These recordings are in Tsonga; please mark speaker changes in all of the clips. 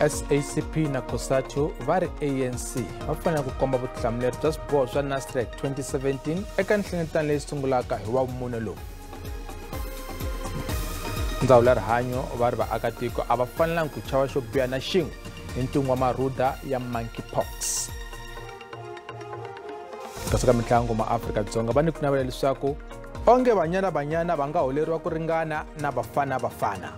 Speaker 1: SACP na COSATU va ri ANC va fanele ku komba vutihlamuleri bya swiboho swa Nasrec 2017 eka nhlengeletano leyi sungulaka hi Wavumune lowu. Ndzawulo ya rihanyo va ri vaakatiko a va fanelangi ku chava xo biha na xin'we hi ntungu wa marhuda ya monkeypox. Kasi ka mitlangu maAfrika-Dzonga va ni ku navela leswaku onge Banyana Banyana va nga holeriwa ku ringana na Bafana Bafana.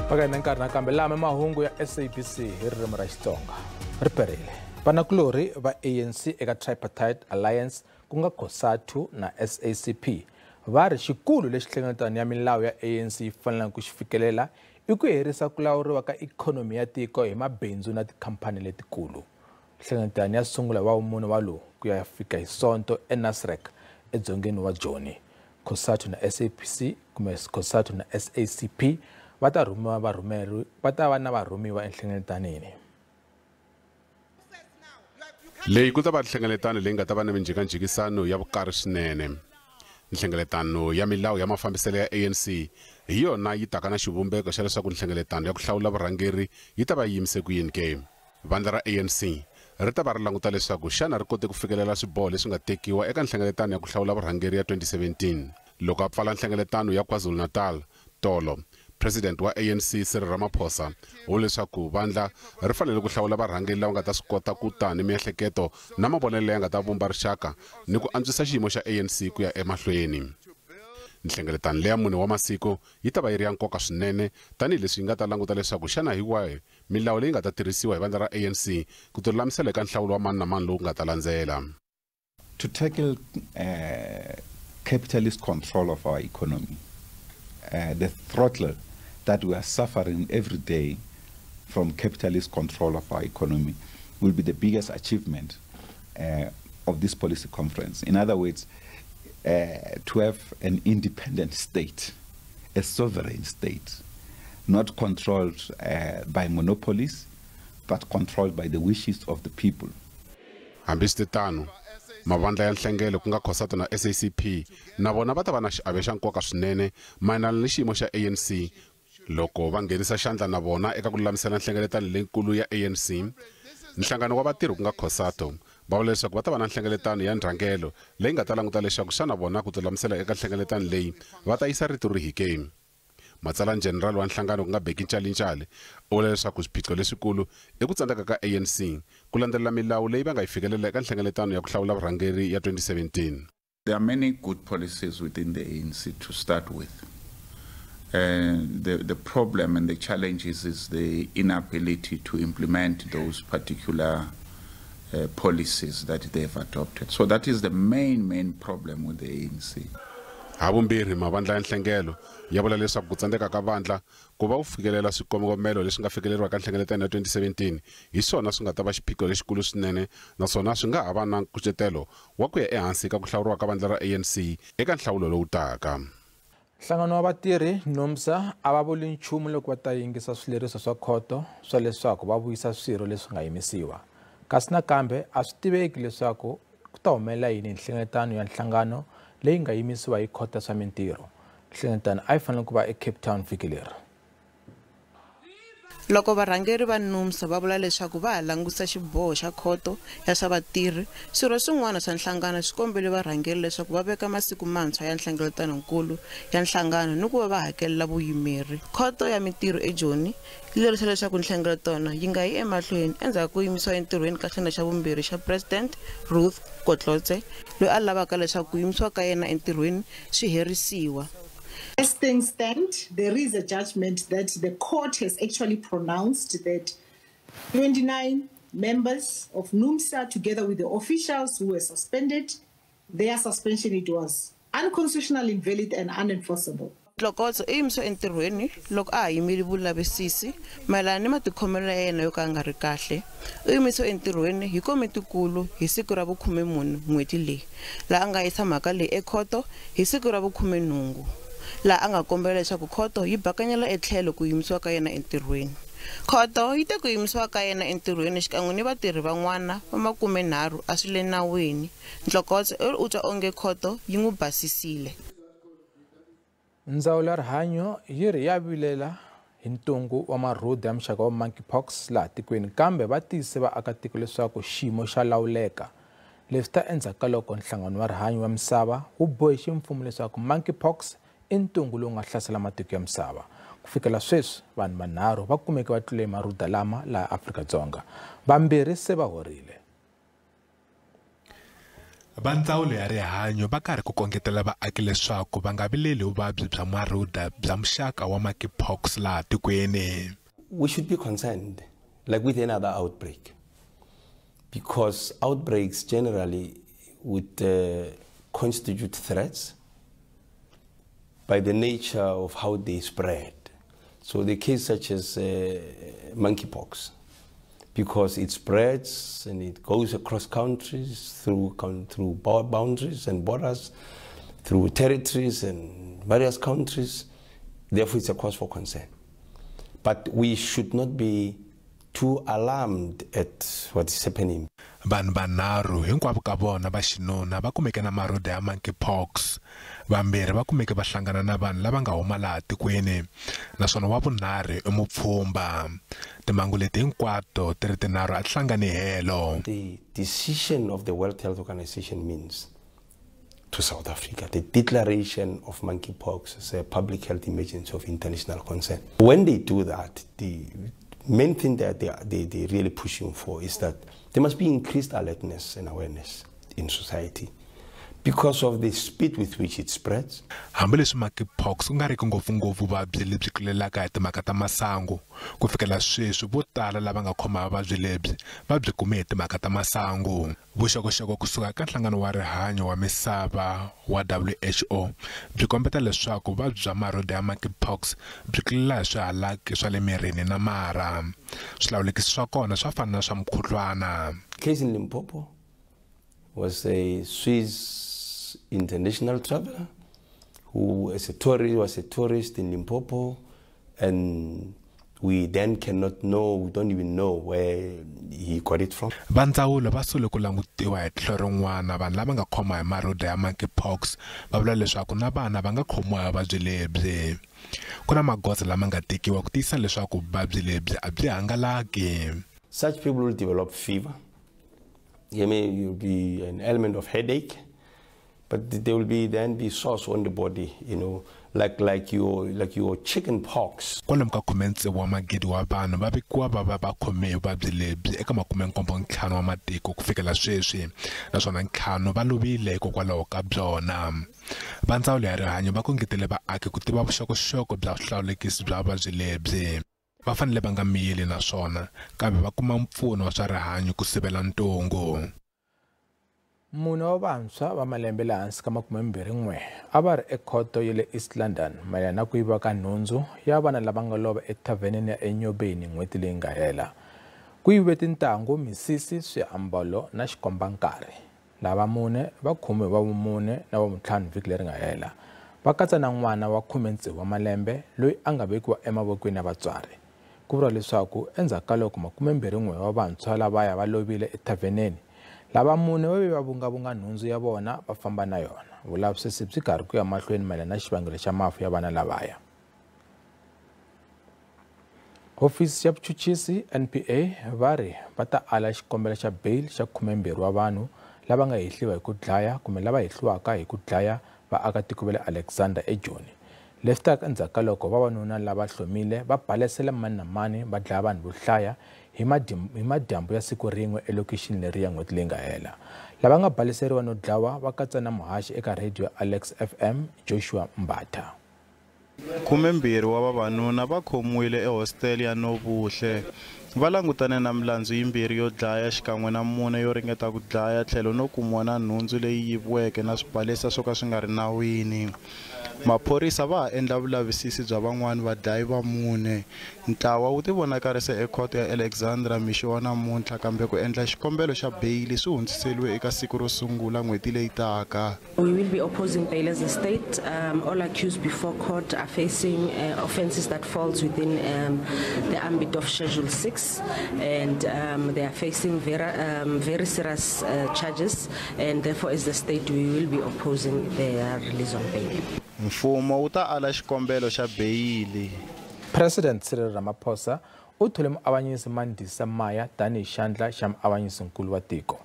Speaker 1: Va ka hina nkarhi nakambe lama mahungu ya SABC hi ririmi ra Xitsonga ri perile. Vanakulorhi va ANC eka Tripartite Alliance ku nga COSATU na SACP va ri xikulu lexi nhlengeletano ya milawu ya ANC yi faneleke ku xi fikelela i ku herisa ku lawuriwa ka ikhonomi ya tiko hi mabindzu na tikhampani letikulu. Nhlengeletano ya sungula hi Wavumune wa lowu ku ya fika hi Sonto eNasrec edzongeni wa Joni. COSATU na SAPC kumbe COSATU na SACP va ta rhumiwa varhumeri va ta va na varhumiwa enhlengeletanini.
Speaker 2: Leyi ku ta va nhlengeletano leyi nga ta va na minjhekanjhekisano ya vukarhi swinene. Nhlengeletano ya milawu ya mafambiselo ya ANC hi yona yi taka na xivumbeko xa leswaku nhlengeletano ya ku hlawula vurhangeri yi ta va yi yimise ku yini ke. Vandla ra ANC ri ta va ri languta leswaku xana ri kote ku fikelela swiboho leswi nga tekiwa eka nhlengeletano ya ku hlawula vurhangeri ya 2017. Loko a pfala nhlengeletano ya KwaZulu-Natal tolo, President wa ANC Cyril Ramaphosa u leswaku vandla ri fanele ku hlawula varhangeri lava nga ta swi kota ku ta ni miehleketo na mavonelo ya nga ta vumba rixaka ni ku antswisa xiyimo xa ANC ku ya emahlweni. Nhlengeletano leya mune wa masiku yi ta va yi ri ya nkoka swinene tanihileswi yi nga ta languta leswaku xana hi wahi milawu leyi nga ta tirhisiwa hi vandla ra ANC ku tilulamisela eka nhlawulo wa mani na mani lowu nga ta landzela.
Speaker 3: To tackle capitalist control of our economy, the throttle that we are suffering every day from capitalist control of our economy will be the biggest achievement of this policy conference. In other words, to have an independent state, a sovereign state, not controlled by monopolies, but controlled by the wishes of the people.
Speaker 2: Hambiswiritano, mavandla ya nhlengelo ku nga COSATU na SACP na vona va ta va na xiave xa nkoka swinene mayelana ni xiyimo xa ANC loko va nghenisa xandla na vona eka ku lulamisela nhlengeletano leyikulu ya ANC. Nhlangano wa vatirhi ku nga COSATU va vula leswaku va ta va na nhlengeletano ya ndhangelo leyi nga ta languta leswaku xana vona ku tilulamisela eka nhlengeletano leyi va ta yisa rito rihi ke. Matsalani general wa nhlangano ku nga Bheki Ntshali u vula leswaku swiphiqo leswikulu i ku tsandzeka ka ANC ku landzelela milawu leyi va nga yi fikelela eka nhlengeletano ya ku hlawula vurhangeri ya 2017.
Speaker 4: There are many good policies within the ANC to start with. The problem and the challenges is the inability to implement those particular policies that they have adopted. So that is the main problem with the ANC.
Speaker 2: Havumbirhi mavandla ya nhlengelo ya vula leswaku ku tsandzeka ka vandla ku va u fikelela swikongomelo leswi nga fikeleriwa ka nhlengeletano ya 2017 hi swona swi nga ta va xiphiqo lexikulu swinene, naswona swi nga ha va na nkucetelo wa ku ya ehansi ka ku hlawuriwa ka vandla ra ANC eka nhlawulo lowu taka.
Speaker 1: Nhlangano wa vatirhi NUMSA a va vuli nchumu loko va ta yingisa swileriso swa khoto swa leswaku va vuyisa swirho leswi nga yimisiwa. Kasi nakambe a swi tiveki leswaku ku ta humelela yini hi nhlengeletano ya nhlangano leyi nga yimisiwa hi khoto swa mintirho. Nhlengeletano a yi fanele ku va eCape Town vhiki leri.
Speaker 5: Loko varhangeri va NUMSA va vula leswaku va ha langusa xiboho xa khoto ya swa vatirhi, swirho swin'wana swa nhlangano swi kombele varhangeri leswaku va veka masiku mantshwa ya nhlengeletanonkulu ya nhlangano ni ku va va hakelela vuyimeri. Khoto ya mintirho eJoni yi lerisa leswaku nhlengeletano yi nga yi emahlweni endzhaku ko yimisiwa entirhweni ka xandla xa vumbirhi xa President Ruth Kotlotse, loyi a lavaka leswaku ku yimisiwa ka yena entirhweni swi herisiwa.
Speaker 6: As things stand, there is a judgment that the court has actually pronounced that 29 members of NUMSA, together with the officials who were suspended, their suspension, it was unconstitutional, invalid, and unenforceable.
Speaker 5: Ntlokotso i yimisiwa entirhweni loko a ha yimile vulavisisi mayelana ni matikhomelo ya yena yo ka ya nga ri kahle. U yimisiwe entirhweni hi komitikulu hi siku ra vu-14 n'hweti leyi, laha a nga yisa mhaka leyi ekhoto hi siku ra vu-18, laha a nga kombela leswaku khoto yi bakanyela etlhelo ku yimisiwa ka yena entirhweni. Khoto yi te ku yimisiwa ka yena entirhweni xikan'we ni vatirhi van'wana va 30 a swi le nawini. Ntlokotso u ri u twa onge khoto yi n'wi basisile.
Speaker 1: Ndzawulo ya rihanyo yi ri ya vilela hi ntungu wa marhuda ya muxaka wa monkeypox laha tikweni, kambe va tiyise vaakatiko leswaku xiyimo xa lawuleka. Leswi ta endzhaku ka loko nhlangano wa rihanyo wa misava wu bohe ximfumo leswaku monkeypox i ntungu lowu nga hlasela matiko ya misava. Ku fikela sweswi vanhu vanharhu va kumeke va tlule marhuda lama laha Afrika-Dzonga, vambirhi se va horile.
Speaker 7: Va ndzawulo ya rihanyo va karhi ku kongetela vaaki leswaku va nga vileli vuvabyi bya marhuda bya muxaka wa monkeypox laha tikweni.
Speaker 8: We should be concerned, like with any other outbreak, because outbreaks generally would constitute threats by the nature of how they spread. So the case such as monkeypox, because it spreads and it goes across countries, through boundaries and borders, through territories and various countries, therefore it's a cause for concern. But we should not be too alarmed at what is happening.
Speaker 7: Vanhu vanharhu hinkwavo ka vona va xinuna va kumeke na marhuda ya monkeypox. Vambirhi va kumeke va hlangana na vanhu lava nga huma laha tikweni, naswona wa vunharhu i mupfhumba. Timhangu leti hinkwato ti ri tinharhu a ti hlangani helo.
Speaker 8: The decision of the World Health Organization means to South Africa the declaration of monkeypox as a public health emergency of international concern. When they do that, the main thing that they're really pushing for is that there must be increased alertness and awareness in society because of the speed with which it spreads.
Speaker 7: Hambileswi monkeypox ku nga riki ngopfungopfu vuvabyi lebyi tlulelaka hi timhaka ta masangu, ku fikela sweswi vo tala lava nga khoma vuvabyi lebyi va byi kume hi timhaka ta masangu. Vuxokoxoko kusuka ka nhlangano wa rihanyo wa misava wa WHO byi kombeta leswaku vuvabyi bya marhuda ya monkeypox byi tlulela hi swihalaki swa le mirini na marha. Swihlawulekisi swa kona swa fana na swa mukhuhlwana.
Speaker 8: Case in Limpopo was a Swiss international traveler who was a tourist in Limpopo, and we then cannot know, we don't even know where he got it from.
Speaker 7: Va ndzawulo va sule ku langutiwa hi tlhelo rin'wana vanhu lava nga khoma hi marhuda ya monkeypox va vula leswaku na vana va nga khomiwa hi vuvabyi lebyi. Ku na magoza lama nga tekiwa ku tiyisa leswaku vuvabyi lebyi a byi hangalaki.
Speaker 8: Such people will develop fever. There may be an element of headache, but there will be then be sores on the body, you know, like your chicken pox.
Speaker 7: Kwalomu ka 16 wa magidi wa vanhu va vikiwa va va va khome hi vuvabyi lebyi eka 75 wa matiko ku fikela sweswi, naswona 5 va lovile hikokwalaho ka byona. Va ndzawulo ya rihanyo va kongetele vaaki ku tiva vuxokoxoko bya swihlawulekisi bya vuvabyi lebyi. Va fanele va nga miyeli naswona kambe va kuma mpfuno wa swa rihanyo ku sivela ntungu.
Speaker 1: Mune wa vantshwa va malembe le hansi ka 21 a va ri ekhoto ya le East London mayelana na ku yiva ka nhundzu ya vana lava nga lova ethavheneni ya Enyobeni n'hweti leyi nga hela. Ku yiviwe tintangu, misisi, swiambalo na xikombankarhi. Lava mune va khume va vumune na va vuntlhanu vhiki leri nga hela. Va katsa na n'wana wa 16 wa malembe loyi a nga vekiwa emavokweni ya vatswari. Ku vuriwa leswaku endzhaku ka loko 21 wa vantshwa lavaya va lovile ethavheneni, lava mune va ve va vungavunga nhundzu ya vona va famba na yona. Vulavisisi byi karhi ku ya mahlweni mayelana na xivangelo xa mafu ya vana lavaya. Hofisi ya vuchuchisi NPA va ri va ta ala xikombelo xa bail xa 12 wa vanhu lava nga hehliwa hi ku dlaya kumbe lava hehliwaka hi ku dlaya vaakatiko va le Alexander eJoni. Leswi taka endzhaku ka loko vavanuna lava hlomile va balesela mani na mani va dlaya vanhu vo hlaya hi madyambu ya siku rin'we elokixini leriya n'hweti leyi nga hela. Lava nga baleseriwa no dlawa va katsa na muhaxi eka radio Alex FM Joshua Mbatha.
Speaker 9: 12 wa vavanuna va khomiwile ehositele ya Nobuhle. Va langutane na milandzu yimbirhi yo dlaya xikan'we na mune yo ringeta ku dlaya tlhelo no kumiwa na nhundzu leyi yiviweke na swibalesa swo ka swi nga ri nawini. Maphorisa va ha endla vulavisisi bya van'wani vadlayi va mune. Ntlawa wu tivonakarise ekhoto ya Alexandra mixo wa namuntlha, kambe ku endla xikombelo xa beyili swi hundziseriwe eka siku ro sungula n'hweti leyi taka.
Speaker 10: We will be opposing bail as a state. All accused before court are facing offences that falls within the ambit of Schedule 6, and they are facing very serious charges, and therefore as the state we will be opposing their release on bail.
Speaker 9: Mfumo wu ta ala xikombelo xa beyili.
Speaker 1: President Cyril Ramaphosa u thole muavanyisi Mandisa Maya tanihi xandla xa muavanyisinkulu wa tiko.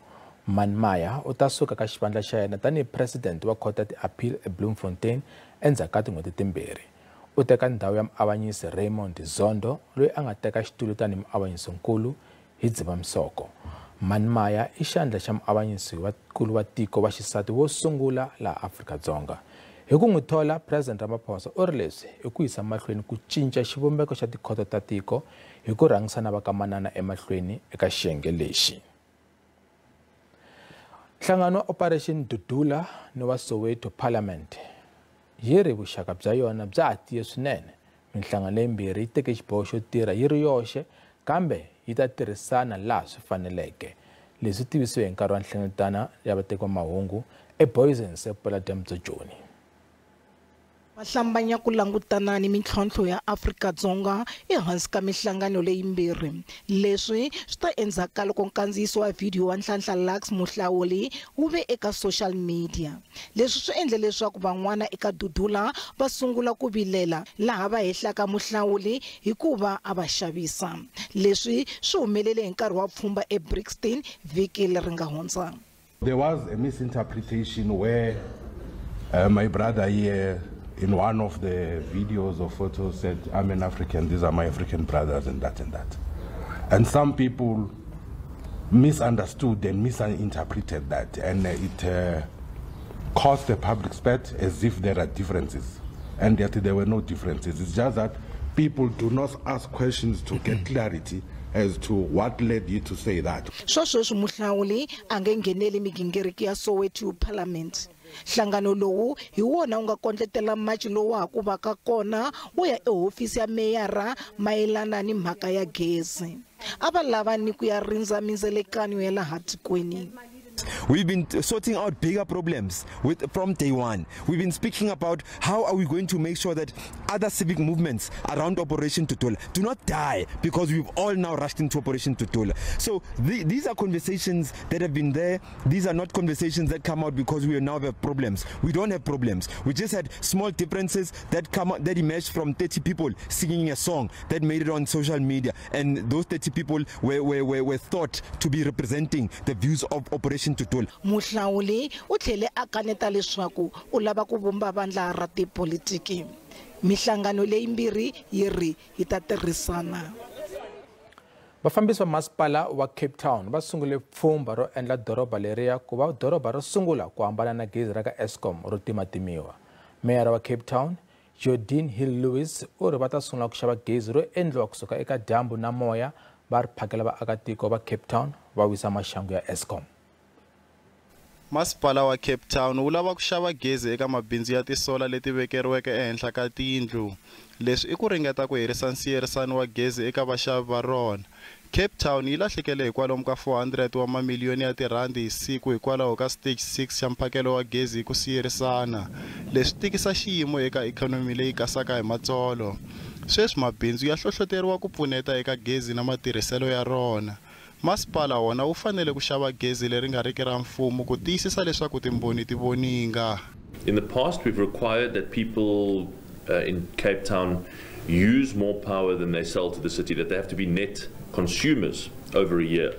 Speaker 1: Maya u ta suka ka xivandla xa yena tanihi president wa Court of Appeal eBloemfontein endzhaku ka tin'hweti timbirhi. U teka ndhawu ya muavanyisi Raymond Zondo loyi a nga teka xitulu tanihi muavanyisinkulu hi Dzivamisoko. Maya i xandla xa muavanyisi nkulu wa tiko wa xisati wo sungula laha Afrika-Dzonga. Hi ku n'wi thola, President Ramaphosa u ri leswi i ku yisa mahlweni ku cinca xivumbeko xa tikhoto ta tiko hi ku rhangisa na vakamanana emahlweni eka xiyenge lexi. Nhlangano wa Operation Dudula ni wa Soweto Parliament yi ri vuxaka bya yona bya ha tiye swinene. Minhlangano leyimbirhi yi teke xiboho xo tirha yi ri yoxe kambe yi ta tirhisana laha swi faneleke. Leswi tivisiwe hi nkarhi wa nhlengeletano ya vateki va mahungu eBoysens eVupeladyambu bya Joni.
Speaker 11: Va hlambanya ku langutana ni mintlhontlho ya Afrika-Dzonga ehansi ka mihlangano leyimbirhi. Leswi swi ta endzhaku ka loko nkandziyiso wa vhidiyo wa Nhlanhla Lux Muhlawuli wu ve eka social media. Leswi swi endle leswaku van'wana eka Dudula va sungula ku vilela laha va hehlaka Muhlawuli hikuva a va xavisa. Leswi swi humelele hi nkarhi wa pfhumba eBrixton vhiki leri nga hundza.
Speaker 12: There was a misinterpretation where my brother here in one of the videos or photos said, I'm an African, these are my African brothers and that and that. And some people misunderstood and misinterpreted that, and it caused the public spat as if there are differences, and yet there were no differences. It's just that people do not ask questions to get clarity as to what led you to say that.
Speaker 11: Swa sweswi Muhlawuli a nge ngheneli migingiriko ya Soweto Parliament. Nhlangano lowu hi wona wu nga kondletela machi lowu ha ku vaka kona wo ya ehofisi ya meyara mayelana ni mhaka ya gezi. A va lava ni ku ya rindza mindzelekano ya laha tikweni.
Speaker 13: We've been sorting out bigger problems from day one. We've been speaking about how are we going to make sure that other civic movements around Operation Dudula do not die because we've all now rushed into Operation Dudula. So these are conversations that have been there. These are not conversations that come out because we now have problems. We don't have problems. We just had small differences that come out, that emerged from 30 people singing a song that made it on social media, and those 30 people were thought to be representing the views of Operation Dudula.
Speaker 11: Muhlawuli u tlhele a kaneta leswaku u lava ku vumba vandla ra tipolitiki. Mihlangano leyimbirhi yi ri yi ta tirhisana.
Speaker 1: Vafambisi va masipala wa Cape Town va sungule pfhumba ro endla doroba leriya ku va doroba ro sungula ku hambana na gezi ra ka Eskom ro timatimiwa. Meyara wa Cape Town Geordin Hill-Lewis u ri va ta sungula ku xava gezi ro endliwa kusuka eka dyambu na moya va ri phakela vaakatiko va Cape Town va wisa maxangu ya Eskom.
Speaker 9: Masipala wa Cape Town wu lava ku xava gezi eka mabindzu ya tisola leti vekeriweke ehenhla ka tindlu. Leswi i ku ringeta ku herisa nsiyerisano wa gezi eka vaxavi va rona. Cape Town yi lahlekele hi kwalomu ka 400 wa mamiliyoni ya tirhandi hi siku hikwalaho ka stage 6 xa mphakelo wa gezi hi ku siyerisana. Leswi tikisa xiyimo eka ikhonomi leyi kasaka hi matsolo. Sweswi mabindzu ya hlohloteriwa ku pfuneta eka gezi na matirhiselo ya rona. Masipala wona wu fanele ku xava gezi leri nga riki ra mfumo ku tiyisisa leswaku timbhoni ti voninga.
Speaker 14: In the past we've required that people in Cape Town use more power than they sell to the city, that they have to be net consumers over a year.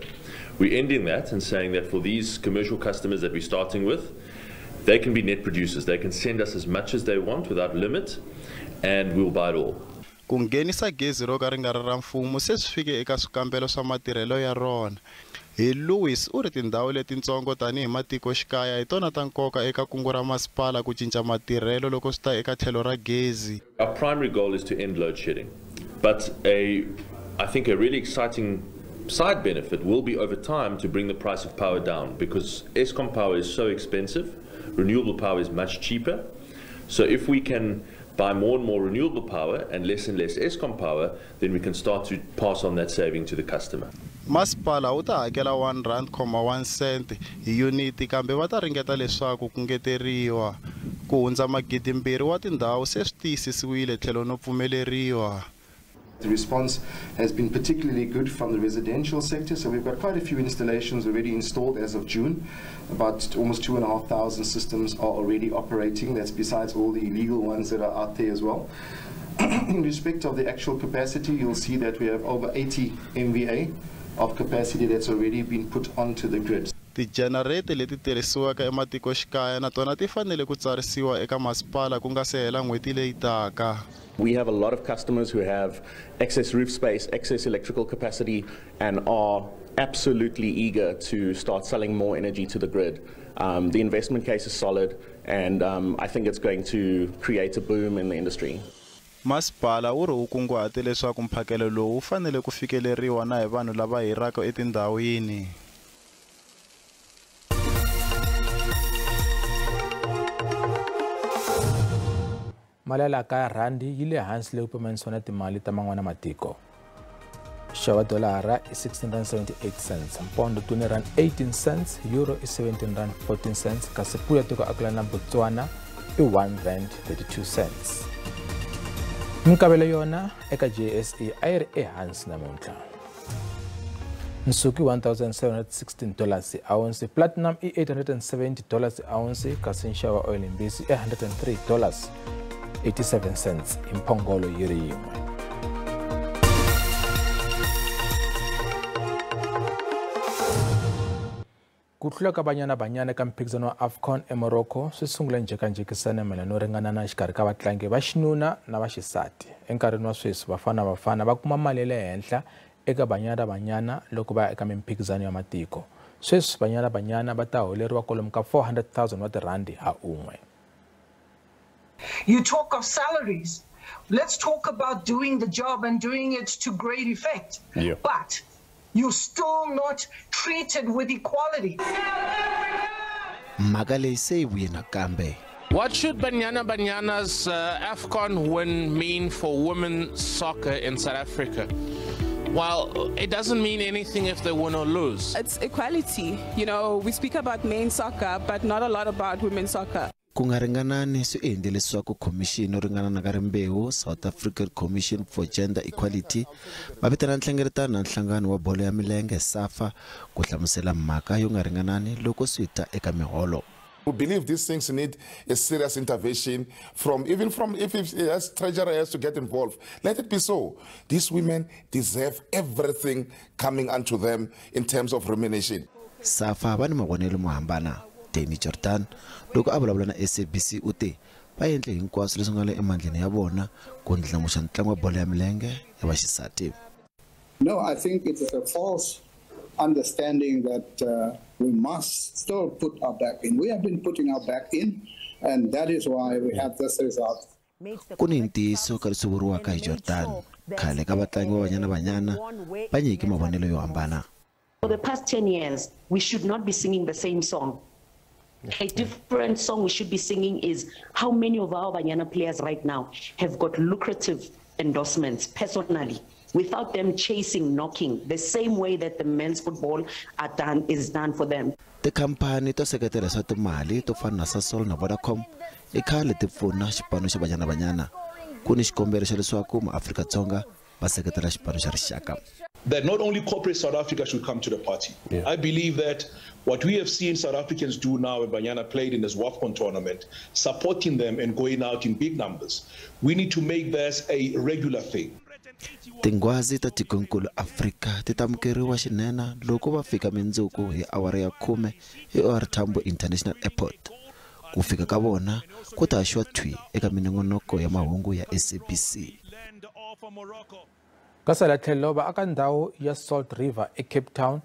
Speaker 14: We're ending that and saying that for these commercial customers that we're starting with, they can be net producers. They can send us as much as they want without limit, and we'll buy it all.
Speaker 9: Ku nghenisa gezi ro ka ri nga ri ra mfumo se swi fike eka swikambelo swa matirhelo ya rona. Hi Lewis u ri tindhawu letintsongo tanihi matikoxikaya hi tona ta nkoka eka kungu ra masipala ku cinca matirhelo loko swi ta eka tlhelo ra gezi.
Speaker 14: Our primary goal is to end load shedding, but I think a really exciting side benefit will be over time to bring the price of power down, because Eskom power is so expensive, renewable power is much cheaper. So if we can buy more and more renewable power and less Eskom power, then we can start to pass on that saving to the customer.
Speaker 9: Masipala wu ta hakela R1.01 hi yuniti, kambe va ta ringeta leswaku ku ngeteriwa. Ku hundza 2,000 wa tindhawu se swi tiyisisiwile tlhelo no pfumeleriwa.
Speaker 15: The response has been particularly good from the residential sector, so we've got quite a few installations already installed as of June. About almost 2,500 systems are already operating. That's besides all the illegal ones that are out there as well. In respect of the actual capacity, you'll see that we have over 80 MVA of capacity that's already been put onto the grid.
Speaker 9: Tijenereti leti tirhisiwaka ematikoxikaya na tona ti fanele ku tsarisiwa eka masipala ku nga se hela n'hweti leyi taka.
Speaker 16: We have a lot of customers who have excess roof space, excess electrical capacity, and are absolutely eager to start selling more energy to the grid. The investment case is solid, and I think it's going to create a boom in the industry.
Speaker 9: Masipala wu ri wu kunguhate leswaku mphakelo lowu wu fanele ku fikeleriwa na hi vanhu lava hiraka etindhawini.
Speaker 1: Mali ya laha kaya rhandi yi le hansi leyi pimanisiwa na timali ta man'wana matiko. Xava dolara i R16.78, mpondo R20.18, euro i R17.14, kasi pula tiko akelana na Botswana i R1.32. Minkavelo yona eka JSE a yi ri ehansi namuntlha. Nsuku i $1,716 ounce, platinum i $870 ounce, kasi nxavo wa oil yimbisi i $103.87 hi mphongolo yi ri yin'we. Ku hlula ka Banyana Banyana eka mphikizano wa AFCON eMorocco swi sungule njhekanjhekisano mayelana no ringanana exikarhi ka vatlangi va xinuna na va xisati. Enkarhini wa sweswi Bafana Bafana va kuma mali ya le henhla eka Banyana Banyana loko va ya eka mimphikizano ya matiko. Sweswi Banyana Banyana va ta holeriwa kwalomu ka 400,000 wa tirhandi ha un'we.
Speaker 17: You talk of salaries. Let's talk about doing the job and doing it to great effect.
Speaker 16: Yeah.
Speaker 17: But you're still not treated with equality.
Speaker 18: Mhaka leyi se yi vuye nakambe.
Speaker 19: What should Banyana Banyana's AFCON win mean for women's soccer in South Africa? Well, it doesn't mean anything if they win or lose.
Speaker 20: It's equality. You know, we speak about men's soccer, but not a lot about women's soccer.
Speaker 18: Ku nga ringanani swi endle leswaku khomixini yo ringanana ka rimbewu South African Commission for Gender Equality va vitana nhlengeletano na nhlangano wa bolo ya milenge SAFA ku hlamusela mhaka yo nga ringanani loko swi ta eka miholo.
Speaker 21: We believe these things need a serious intervention from even from if as Treasurer has to get involved. Let it be so. These women deserve everything coming unto them in terms of remuneration.
Speaker 18: SAFA va ni mavonelo mo hambana. Danny Jordan loko a vulavula na SABC u te va endle hinkwaswo leswi nga le emandleni ya vona ku ndlandlamuxa ntlangu wa bolo ya milenge ya vaxisati.
Speaker 22: No, I think it is a false understanding that we must still put our back in. We have been putting our back in, and that is why we have this result.
Speaker 18: Ku ni ntiyiso ka leswi vuriwaka hi Jordan. Khale ka vatlangi va Banyana Banyana va nyike mavonelo yo hambana.
Speaker 10: For the past 10 years, we should not be singing the same song. A different song we should be singing is how many of our Banyana players right now have got lucrative endorsements personally, without them chasing, knocking, the same way that the men's football are done, is done for them.
Speaker 18: Tikhampani to seketela swa timali to fana na Sasol na Vodacom i khale ti pfuna xipano xa Banyana Banyana. Ku ni xikombelo xa leswaku maAfrika-Dzonga va seketela xipano xa rixaka.
Speaker 23: That not only corporate South Africa should come to the party. Yeah. I believe that what we have seen South Africans do now when Banyana played in this WAFCON tournament, supporting them and going out in big numbers, we need to make this a regular thing.
Speaker 18: Tinghwazi ta tikonkulu Afrika ti tamukeriwa xinene loko va fika mindzuku hi awara ya 10 eOR Tambo International Airport. Ku fika ka vona ku ta haxiwa thwi eka minongonoko ya mahungu ya SABC.
Speaker 1: Kasi hala tlhelo vaaka ndhawu ya Salt River eCape Town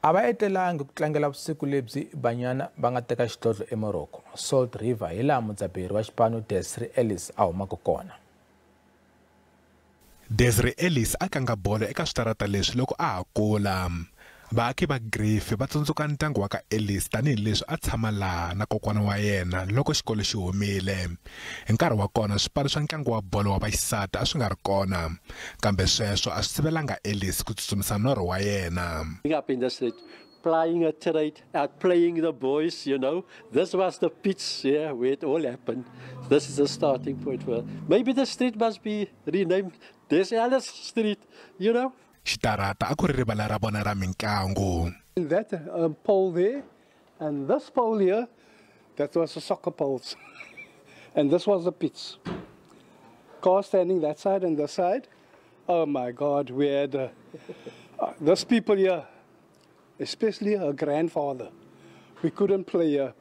Speaker 1: a va etlelangi ku tlangela vusiku lebyi Banyana va nga teka xidlodlo eMorocco. Salt River hi laha mudzaberi wa xipano Desiree Ellis a humaka kona.
Speaker 7: Desiree Ellis a kanga bolo eka switarata leswi loko a ha kula. Vaaki va Griff va tsundzuka ndyangu wa ka Ellis tanihileswi a tshama laha na kokwana wa yena loko xikolo xi humile. Hi nkarhi wa kona swipano swa ntlangu wa bolo wa vaxisati a swi nga ri kona, kambe sweswo a swi sivelanga Ellis ku tsutsumisa norho wa yena.
Speaker 2: Up in the street, plying a trade, outplaying the boys, you know. This was the pitch, yeah, where it all happened. This is the starting point for maybe the street must be renamed Des Ellis Street, you know.
Speaker 7: Xitarata a ku ri rivala ra vona ra mitlangu.
Speaker 3: That pole there and this pole here, that was the soccer poles. And this was the pitch. Car standing that side and this side. Oh my God, we had those people here, especially her grandfather. We couldn't play here.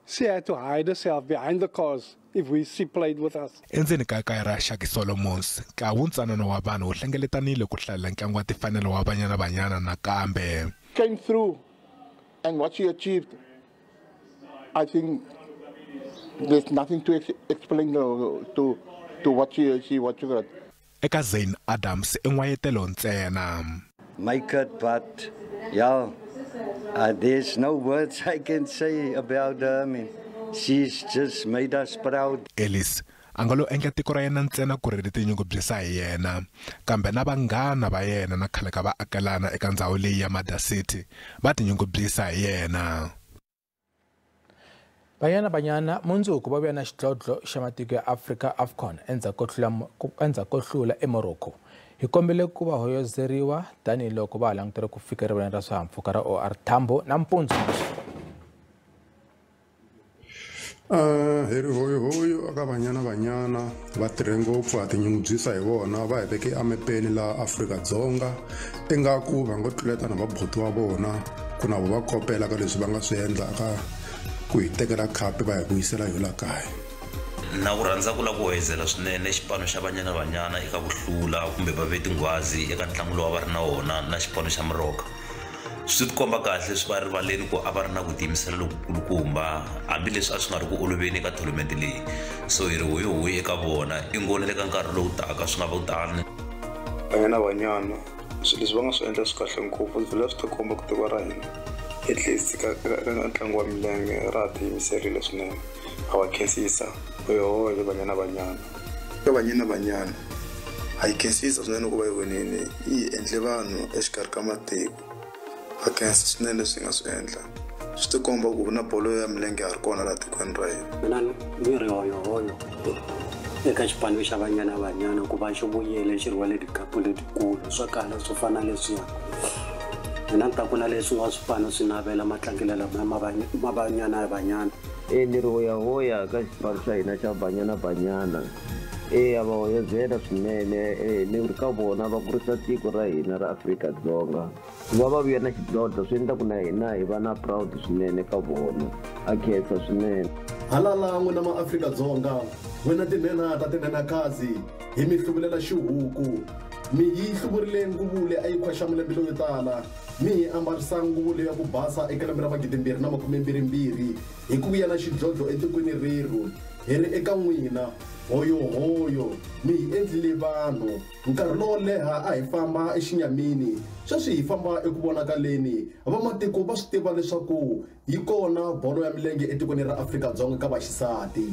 Speaker 3: She had to hide herself behind the cars if she played with us.
Speaker 7: Endzeni ka kaya ra Shaki Solomons, ntlawa wuntsanana wa vanhu wu hlengeletanile ku hlalela ntlangu wa timfanelo wa Banyana Banyana nakambe.
Speaker 4: Came through and what she achieved, I think there's nothing to explain to what she got.
Speaker 7: Eka Zain Adams i n'wayitelo ntsena.
Speaker 24: Make it, but yeah, there's no words I can say about her. I mean, she's just made us proud.
Speaker 7: Ellis a nga lo endla tiko ra yena ntsena ku ri ri tinyungubyisa hi yena, kambe na vanghana va yena na khale ka vaakelana eka ndhawu leyi ya Mada City va tinyungubyisa hi yena.
Speaker 1: Banyana Banyana mundzuku va vuya na xidlodlo xa matiko ya Afrika AFCON endzhaku ko hlula eMorocco. Hi kombele ku va hoyozeriwa tanihiloko va ha langutele ku fika erivaleni ra swihahampfhuka ra OR Tambo nampundzu.
Speaker 25: Hi ri hoyohoyo aka Banyana Banyana va tirhe ngopfu ha tinyungubyisa hi vona, va hi veke emepeni laha Afrika-Dzonga ingaku va ngo tluleta na vabuti wa vona ku na vo va kopela ka leswi va nga swi endla ka ku hi tekela khapi va hi vuyisela yo la kaya.
Speaker 26: Na ku rhandza ku lava ku hoyozela swinene xipano xa Banyana Banyana eka ku hlula kumbe va ve tinghwazi eka ntlangu lowu a va ri na wona na xipano xa Morocco. Swi tikomba kahle swi va rivaleni ku a va ri na ku tiyimisela lokukulukumba hambileswi a swi nga ri ku oloveni eka tournament leyi. So hi ri hoyohoyi eka vona i ngoni le ka nkarhi lowu taka swi nga va tani.
Speaker 27: Banyana Banyana swilo leswi va nga swi endla swi kahle ngopfu, swi vhela swi tikomba ku tiko ra hina at least ka ntlangu wa milenge ra ha tiyimiserile swinene. A va khensisa hoyohoyo Banyana Banyana.
Speaker 28: Ka Banyana Banyana a yi khensisa swinene ku va yi winile, yi endle vanhu exikarhi ka matiko. A khensa swinene leswi nga swi endla, swi tikomba ku na bolo ya milenge ya ri kona laha tikweni ra hina.
Speaker 29: Mina ni ri hoyohoyo eka xipano xa Banyana Banyana ku va xi vuyele xi rhwale tikapu letikulu swo kala swo fana leswiya. Mina ni ta ku na leswi nga swipano swi navela matlangelo lama ma Banyana Banyana.
Speaker 30: Ni ri hoyahoya ka xipano xa hina xa Banyana Banyana. A va hoyozela swinene, ni ri ka vona va kurisa tiko ra hina ra Afrika-Dzonga. Ku va va vuya na xidlodlo swi endla ku na hina hi va na proud swinene ka vona. A khensa swinene.
Speaker 31: Halala n'wina ma Afrika-Dzonga, n'wina tinhenha ta tinhenhakazi, hi mi hluvulela xihuku. Mi yi hluvurile nguvu leyi a yi khwaxa malembe leyo tala, mi hi ambarisa nguvu leyi ya ku basa eka lembe ra 2022 hi ku vuya na xidlodlo etikweni rerhu. Hi ri eka n'wina hoyohoyo, mi hi endlile vanhu. Nkarhi lowo leha a hi famba exinyamini, sweswi hi famba eku vonakaleni. Vamatiko va swi tiva leswaku yi kona bolo ya milenge etikweni ra Afrika-Dzonga ka vaxisati.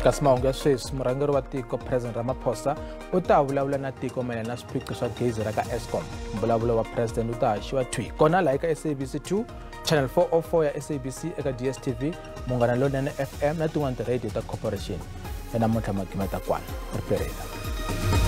Speaker 1: Kasi mahungu ya sweswi, murhangeri wa tiko President Ramaphosa u ta vulavula na tiko mayelana na swiphiqo swa gezi ra ka Eskom. Mbulavulo wa President u ta haxiwa thwi kona laha eka SABC 2, Channel 404 ya SABC eka DStv, Munghana Lonene FM na tin'wana ti-radio ta Corporation. Ya namuntlha magimeta kwala ri perile.